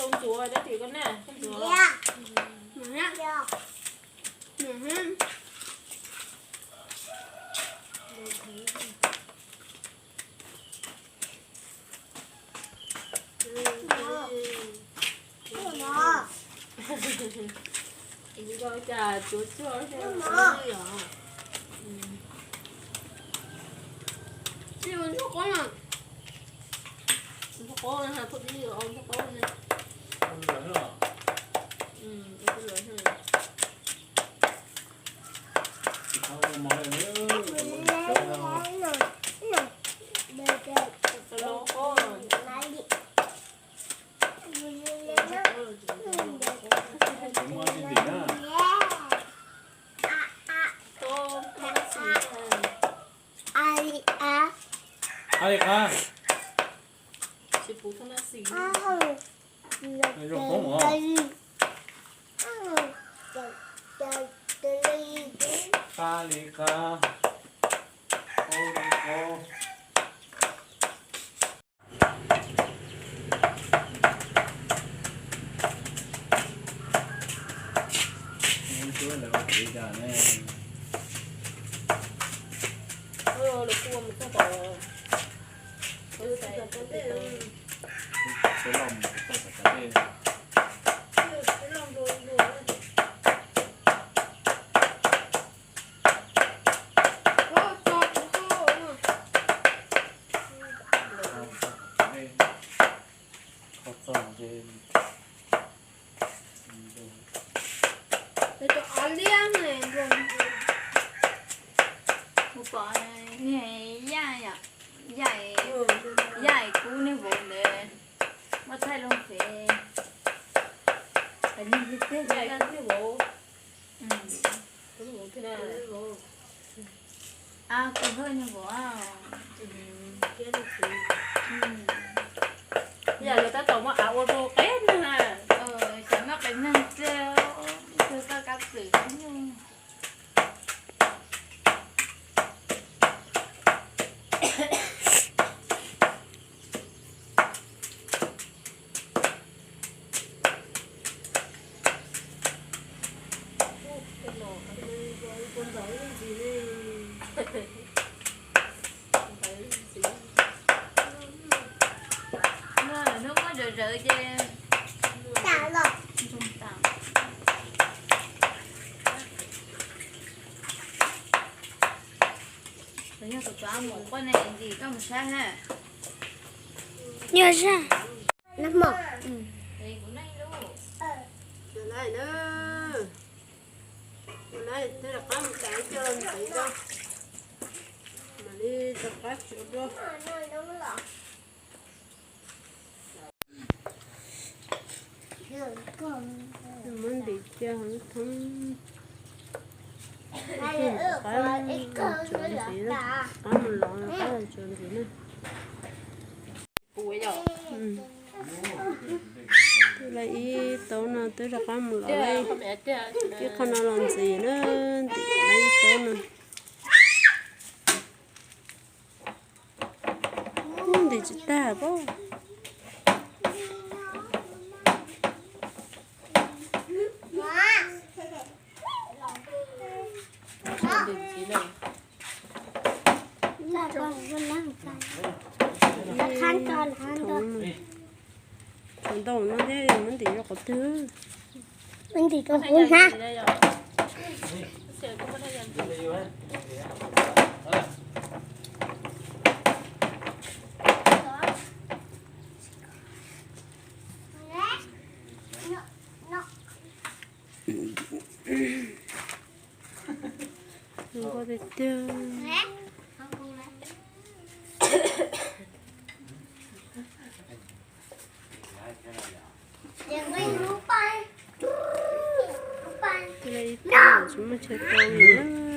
Tau ntxuav, tau ntxuav. Nco cas tsuav tsuag yom. Ntsuag qaub na, ntsuag qaub na, thaum twg ua ntsuag qaub na. Qab li qab. Tsis pum thaj nab xis. Zoo poob os. Qab li qab. Qaub li qaub. Tsuab lawv ua kev cas ne? Lawv kuj ua mus txog tom, ua txog tom tej, peb loj mus txog tom tej. Tus av liab ne, mus pom niag Yaim, Yaim, Yaim kub niag vauv ntawd, muab thaij loo fev. Yaim kub niag vauv. Tus Hawj niag vauv. Yam lawv tab tom muab av ua rau qev neeg na. Xyov muab qev neeg tiag, tug tau kab pwm nyuj. Hnub muab zawv zawv ces ntsoog tas. Yog kuv cov mus quaj ne ntxim koj mus saib ha. Yog zaj. Twb rov qab mus tas coj ntxiv rau, mam li rov qab tsuav dua. Muab ntim cia hauv thoob. Rov qab tsuav ntxiv, rov qab mus lov, rov qab tsuav ntxiv na. Twb lawv ib taub no twb rov qab mus lov, ib qho no los ntxiv na, ntim lawv ib taub no. Ntim tsis tag pob. Thaum ntau no thiab muab ntim rau qhov twg? Muab ntim rau hauv hnab. Zoo nkauj tiag tiag. Tsis muaj chaw tau li.